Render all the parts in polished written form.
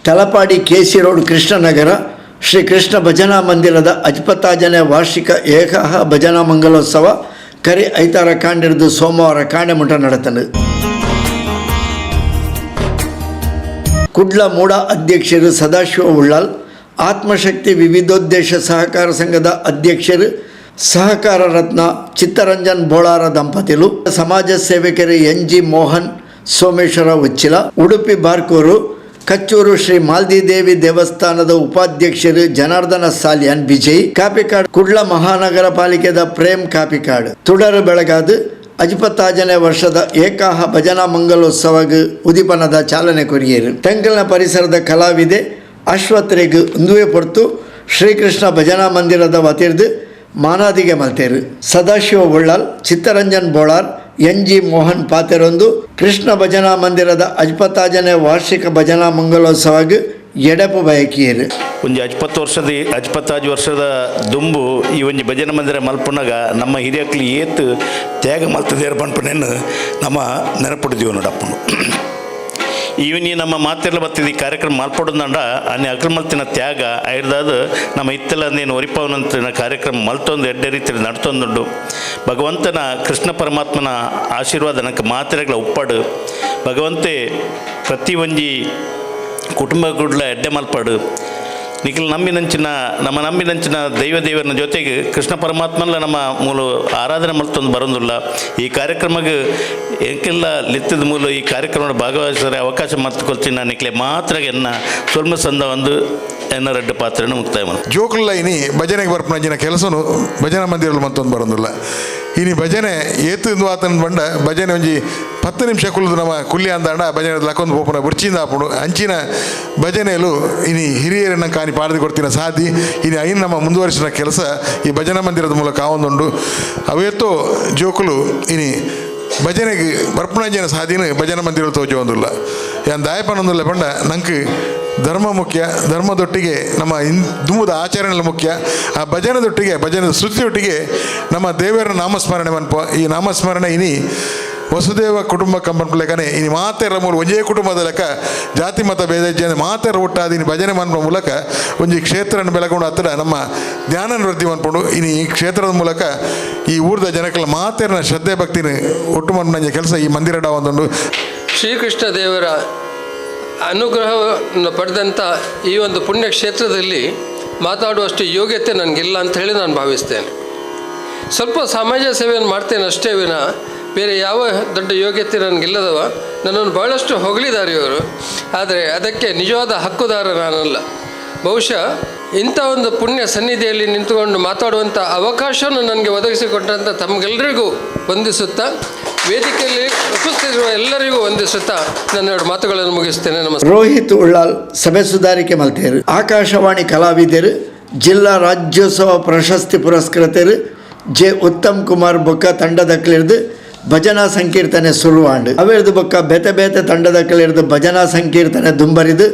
Talapady KC road Krishnanagar Shri Krishna ಭಜನಾ ಮಂದಿರದ ಅಜ್ಪತ್ತಾಜನೆ ವಾರ್ಷಿಕ ಏಕಾಹ ಭಜನಾ ಮಂಗಲೋತ್ಸವ ಕರಿ ಐತಾರ ಕಾಂಡೆರ್ದ್ ಸೋಮವಾರ ಕಾಂಡೆ ಮುಟ ನಡತ್ಂಡ್. ಕುಡ್ಲ ಮೂಡ ಅಧ್ಯಕ್ಷೆರ್ ಸದಾಶಿವ ಉಳ್ಳಾಲ್, ಆತ್ಮಶಕ್ತಿ ವಿವಿಧೋದ್ದೇಶ ಸಹಕಾರ ಸಂಘದ ಅಧ್ಯಕ್ಷೆರ್ ಸಹಕಾರ ರತ್ನ ಚಿತ್ತರಂಜನ್ ಬೋಳಾರ ದಂಪತಿಲು, ಸಮಾಜ ಸೇವಕೆರ್ ಎನ್ ಜಿ ಮೋಹನ್ ಸೋಮೇಶ್ವರ ಉಚ್ಚಿಲ, ಉಡುಪಿ ಬಾರ್ಕೂರು ಕಚ್ಚೂರು ಶ್ರೀ ಮಾಲ್ದಿದೇವಿ ದೇವಸ್ಥಾನದ ಉಪಾಧ್ಯಕ್ಷೆರ್ ಜನಾರ್ದನ ಸಾಲ್ಯಾನ್ ಬಿಜೈ, ಕಾಪಿಕಾಡ್ ಕುಡ್ಲ ಮಹಾನಗರ ಪಾಲಿಕೆದ ಪ್ರೇಮ್ ಕಾಪಿಕಾಡ್ ತುಡರ್ ಬೆಳಗಾದ್ ಅಜಿಪತ್ತಾಜನೆ ವರ್ಷದ ಏಕಾಹ ಭಜನಾ ಮಂಗಲೋತ್ಸವಗ್ ಉದಿಪನದ ಚಾಲನೆ ಕೊರಿಯೆರ್. ತೆಂಕಲ್ನ ಪರಿಸರದ ಕಲಾವಿದೆ ಅಶ್ವತ್ಥರೆಗ್ ಉಂದುವೇ ಪೊರ್ತು ಶ್ರೀಕೃಷ್ಣ ಭಜನಾ ಮಂದಿರದ ವತಿರ್ದ್ ಮಾನಾದಿಗೆ ಮಲ್ತೆರ್. ಸದಾಶಿವ ಉಳ್ಳಾಲ್, ಚಿತ್ತರಂಜನ್ ಬೋಳಾರ್, ಎನ್ ಜಿ ಮೋಹನ್ ಪಾತೆರೊಂದು ಕೃಷ್ಣ ಭಜನಾ ಮಂದಿರದ ಅಜ್ಪತ್ತಾಜನೆ ವಾರ್ಷಿಕ ಭಜನಾ ಮಂಗಲೋತ್ಸವಗ್ ಎಡೆಪು ಬಯಕಿಯೆರ್. ಒಂಜಿ ಅಜ್ಪತ್ತು ವರ್ಷದ ಅಜ್ಪತ್ತಾಜಿ ವರ್ಷದ ದುಂಬು ಈ ಒಂಜಿ ಭಜನೆ ಮಂದಿರ ಮಲ್ಪುನಗ ನಮ್ಮ ಹಿರಿಯಕ್ಲು ಏತ್ ತ್ಯಾಗ ಮಲ್ತದೇರ್ ಪನ್ಪುನೆನ್ ನಮ್ಮ ನೆನಪುಡು ನೋಡಪ್ಪುಂಡು. ಈವನಿ ನಮ್ಮ ಮಾತೆಲ್ಲ ಬತ್ತಿದ ಈ ಕಾರ್ಯಕ್ರಮ ಮಲ್ಪೊಡುಂದಂಡ ಅನಿ ಅಕ್ಲ್ ಮಲ್ತಿನ ತ್ಯಾಗ ಐರ್ದಾದ್ ನಮ್ಮ ಇತ್ತೆಲ್ಲ ನೀನು ಒರಿಪವನಂತಿನ ಕಾರ್ಯಕ್ರಮ ಮಲ್ತೊಂದು ಎಡ್ಡೆ ರೀತಿಯಲ್ಲಿ ನಡ್ತೊಂದುಂಡು. ಭಗವಂತನ ಕೃಷ್ಣ ಪರಮಾತ್ಮನ ಆಶೀರ್ವಾದ ನಂಗೆ ಮಾತೆರೆಗ್ಲ ಉಪ್ಪಡು. ಭಗವಂತೆ ಪ್ರತಿ ಒಂಜಿ ಕುಟುಂಬ ಕೂಡ್ಲ ಎಡ್ಡೆ ಮಲ್ಪಡು. ನಿಖಿಲ್ ನಂಬಿನಂಚಿನ ನಮ್ಮ ನಂಬಿನಂಚಿನ ದೈವ ದೇವರನ ಜೊತೆಗೆ ಕೃಷ್ಣ ಪರಮಾತ್ಮನ ನಮ್ಮ ಮೂಲ ಆರಾಧನೆ ಮಲ್ತೊಂದು ಬರೋದಿಲ್ಲ. ಈ ಕಾರ್ಯಕ್ರಮಕ್ಕೆ ಎಂಕೆಲ್ಲ ಲಿತ್ತದ ಮೂಲ ಈ ಕಾರ್ಯಕ್ರಮದ ಭಾಗವಹಿಸಿದರೆ ಅವಕಾಶ ಮಲ್ತ್ಕೊಳ್ತೀನಿ. ನಿಕ್ಲೆ ಮಾತ್ರ ಎನ್ನ ಸೊಲ್ಮ ಸಂದ ಒಂದು ಎನ್ನ ರಡ್ಡು ಪಾತ್ರನ ಮುಕ್ತಾಯ ಮಾಡು. ಜೋಕುಲ್ಲ ಇನಿ ಭಜನೆಗೆ ಬರ್ಪುನಂಚಿನ ಕೆಲಸನು ಭಜನಾ ಮಂದಿರಲು ಮತ್ತೊಂದು ಬರೋದಿಲ್ಲ. ಇನಿ ಭಜನೆ ಏತು ಆತನ ಬಂಡ ಭಜನೆ ಒಂಜಿ 10 ನಿಮಿಷ ಕುಲ್ಲುದು ನಮ್ಮ ಕುಲ್ಲಿ ಅಂದಾಂಡ ಭಜನೆ ಲಕ್ಕೊಂದು ಪೋಪುನ ಬುರ್ಚಿಂದ ಆಪುಂಡು. ಅಂಚಿನ ಭಜನೆಲು ಇನಿ ಹಿರಿಯರನ್ನ ಕಾನಿ ಪಾಡ್ದು ಕೊಡ್ತಿನ ಸಾದಿ ಇನಿ ಐನ್ ನಮ್ಮ ಮುಂದುವರಿಸಿನ ಕೆಲಸ ಈ ಭಜನಾ ಮಂದಿರದ ಮೂಲಕ ಆವೊಂದುಂಡು. ಅವೇತೋ ಜೋಕುಲು ಇನಿ ಭಜನೆಗೆ ಬರ್ಪುನಂಚಿನ ಸಾದಿನ ಭಜನಾ ಮಂದಿರ ತೋಜೊಂದುಲ್ಲ. ಯಾನ್ ದಾಯ ಪನೊಂದುಲ್ಲ ಪಂಡ ನಂಕ್ ಧರ್ಮ ಮುಖ್ಯ, ಧರ್ಮದೊಟ್ಟಿಗೆ ನಮ್ಮ ದುಂಬುದ ಆಚರಣೆ ಮುಖ್ಯ. ಆ ಭಜನೆದೊಟ್ಟಿಗೆ ಭಜನೆ ಶ್ರುತಿಯೊಟ್ಟಿಗೆ ನಮ್ಮ ದೇವರ ನಾಮಸ್ಮರಣೆ ಮನ್ಪ. ಈ ನಾಮಸ್ಮರಣೆ ಇನಿ ವಸುದೇವ ಕುಟುಂಬ ಕಂಪನ್ಪುಲೆಕನೆ ಇನಿ ಮಾತೆರ ಮೂಲ ಒಂಜೇ ಕುಟುಂಬದ ಲೆಕ್ಕ ಜಾತಿ ಮತ ಭೇದ ಇಜ್ಜಂದೆ ಮಾತೆರ ಒಟ್ಟಾದ್ ಇನಿ ಭಜನೆ ಮನ್ಪುನ ಮೂಲಕ ಒಂಜಿ ಕ್ಷೇತ್ರನ ಬೆಳಕೊಂಡು ಹತ್ತಿರ ನಮ್ಮ ಧ್ಯಾನ ವೃದ್ಧಿ ಮನ್ಪುಂಡು. ಇನಿ ಈ ಕ್ಷೇತ್ರದ ಮೂಲಕ ಈ ಊರ್ದ ಜನಕಲ ಮಾತೆರನ ಶ್ರದ್ಧೆ ಭಕ್ತಿನ ಒಟ್ಟು ಮನ್ಪುನಂಚ ಕೆಲಸ ಈ ಮಂದಿರಡ ಒಂದುಂಡು. ಶ್ರೀಕೃಷ್ಣ ದೇವರ ಅನುಗ್ರಹವನ್ನು ಪಡೆದಂಥ ಈ ಒಂದು ಪುಣ್ಯಕ್ಷೇತ್ರದಲ್ಲಿ ಮಾತಾಡುವಷ್ಟು ಯೋಗ್ಯತೆ ನನಗಿಲ್ಲ ಅಂತ ಹೇಳಿ ನಾನು ಭಾವಿಸ್ತೇನೆ. ಸ್ವಲ್ಪ ಸಮಾಜ ಸೇವೆಯನ್ನು ಮಾಡ್ತೇನೆ ಅಷ್ಟೇ ವಿನ ಬೇರೆ ಯಾವ ದೊಡ್ಡ ಯೋಗ್ಯತೆ ನನಗಿಲ್ಲದವ. ನನ್ನನ್ನು ಭಾಳಷ್ಟು ಹೊಗಳಿದ್ದಾರೆ ಇವರು, ಆದರೆ ಅದಕ್ಕೆ ನಿಜವಾದ ಹಕ್ಕುದಾರ ನಾನಲ್ಲ. ಬಹುಶಃ ಇಂಥ ಒಂದು ಪುಣ್ಯ ಸನ್ನಿಧಿಯಲ್ಲಿ ನಿಂತುಕೊಂಡು ಮಾತಾಡುವಂಥ ಅವಕಾಶವನ್ನು ನನಗೆ ಒದಗಿಸಿಕೊಟ್ಟಂಥ ತಮಗೆಲ್ಲರಿಗೂ ವಂದಿಸುತ್ತಾ, ವೇದಿಕೆಯಲ್ಲಿ ಉಪಸ್ಥಿತರಿರುವ ಎಲ್ಲರಿಗೂ ವಂದಿಸುತ್ತಾ ನನ್ನ ಎರಡು ಮಾತುಗಳನ್ನು ಮುಗಿಸ್ತೇನೆ. ನಮಸ್ಕಾರ. ರೋಹಿತ್ ಉಳ್ಳಾಲ್ ಸಭೆ ಸುಧಾರಿಕೆ ಮಲ್ತೇರು. ಆಕಾಶವಾಣಿ ಕಲಾವಿದರು, ಜಿಲ್ಲಾ ರಾಜ್ಯೋತ್ಸವ ಪ್ರಶಸ್ತಿ ಪುರಸ್ಕೃತರು ಜೆ ಉತ್ತಮ್ ಕುಮಾರ್ ಬೊಕ್ಕ ತಂಡದಕ್ಲಿರ್ದು ಭಜನಾ ಸಂಕೀರ್ತನೆ ಸುರುವಾಂಡ್. ಅವೇರ್ದು ಬೊಕ್ಕ ಬೇತೆ ಬೇತೆ ತಂಡದಕ್ಲಿರ್ದು ಭಜನಾ ಸಂಕೀರ್ತನೆ ದುಂಬರಿದು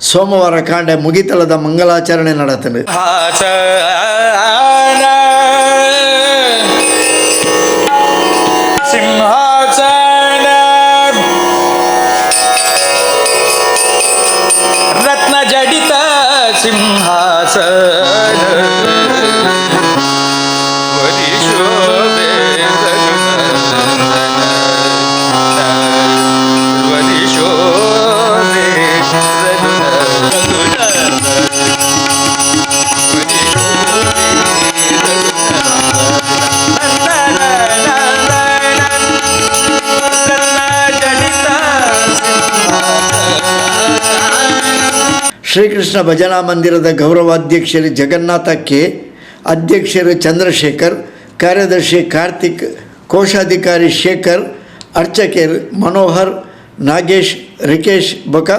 ಸೋಮವಾರ ಕಾಂಡೆ ಮುಗಿತಲದ ಮಂಗಲಾಚರಣೆ ನಡತಂಡು. ಸಿಂಹಾಸನ ರತ್ನ ಜಡಿತ ಸಿಂಹಾಸನ ವರಿಶೋಭೆ ರಘುನಂದನ ವರಿಶೋಭೆ ರಘುನಂದನ ವರಿಶೋಭೆ ರಘುನಂದನ ರತ್ನ ಜಡಿತ ಶ್ರೀಕೃಷ್ಣ ಭಜನಾ ಮಂದಿರದ ಗೌರವಾಧ್ಯಕ್ಷರು ಜಗನ್ನಾಥ ಕೆ, ಅಧ್ಯಕ್ಷರು ಚಂದ್ರಶೇಖರ್, ಕಾರ್ಯದರ್ಶಿ ಕಾರ್ತಿಕ್, ಕೋಶಾಧಿಕಾರಿ ಶೇಖರ್, ಅರ್ಚಕರು ಮನೋಹರ್, ನಾಗೇಶ್, ರಿಕೇಶ್ ಬೊಕ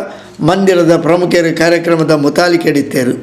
ಮಂದಿರದ ಪ್ರಮುಖರು ಕಾರ್ಯಕ್ರಮದ ಮುತಾಲಿಕೆಡಿತ್ತೇರು.